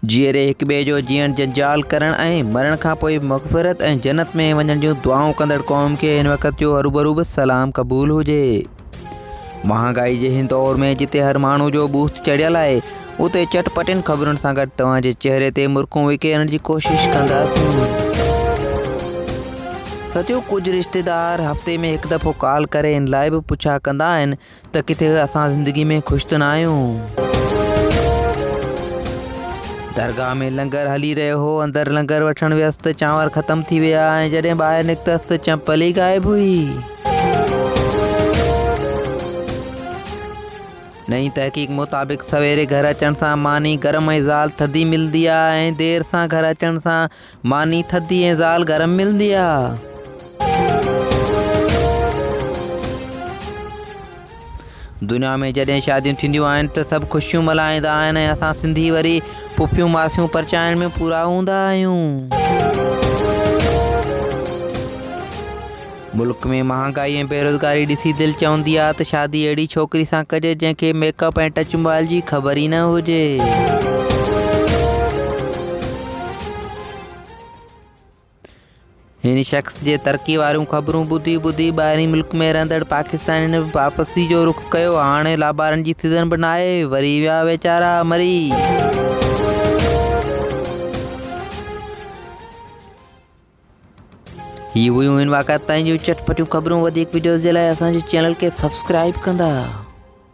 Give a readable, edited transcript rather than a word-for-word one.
جيئري هڪ ٻئي جو جيئڻ جنجال ڪرڻ ۽ مرڻ کان پوء مغفرت ۽ جنت ۾ وڃڻ جون دعائون ڪندڙ قوم کي هن وقت جو هروڀرو به سلام قبول هجي. مهانگائي جي هن دور ۾ جتي هر ماڻهو جو ٻوسٽ چڙهيل آهي اتي چٽپٽين خبرن سان گڏ توهان جي چهري تي مرڪون وکيرڻ جي ڪوشش ڪنداسين. سچو ڪجهه رشتيدار هفتي ۾ هڪ دفعو ڪال ڪري ان لاء به پڇا ڪندا آهن ته ڪٿي اسان زندگي ۾ خوش ته نه آهيون. درگاهه ۾ لنگر هلي رهيو هو، اندر لنگر وٺڻ ويس ته چانور ختم ٿي ويا ۽ جڏهن ٻاهر نڪتس ته چمپل ئي غائب هئي. نئين تحقيق مطابق سويري گهر اچڻ سان ماني گرم ۽ زال ٿڌي ملندي آهي ۽ دير سان گهر اچڻ سان ماني ٿڌي ۽ زال گرم ملندي آ. دنيا ۾ جڏهن شاديون ٿينديون آهن ته سڀ خوشيون ملهائيندا آهن ۽ اسان سنڌي وري پڦيون ماسيون پرچائڻ ۾ پورا هوندا آهيون. ملڪ ۾ مهانگائي ۽ بيروزگاري ڏسي دل چوندي آ ته شادي اهڙي ڇوڪري سان ڪجي جنهن کي ميڪ اپ ۽ ٽچ موبائل جي خبر ئي نه هجي. هن شخص جي ترقي واريون خبرون ٻڌي ٻڌي ٻاهرين ملڪ ۾ رهندڙ پاڪستانين به واپسي جو رخ ڪيو. هاڻي لابارن جي سيزن به ناهي، وري ويا ويچارا مري. هي هيون هن وقت تائين جون چٽپٽيون خبرون وڌيڪ وڊيوز جي لاء اسان جي چينل کي سبسڪرائب ڪندا.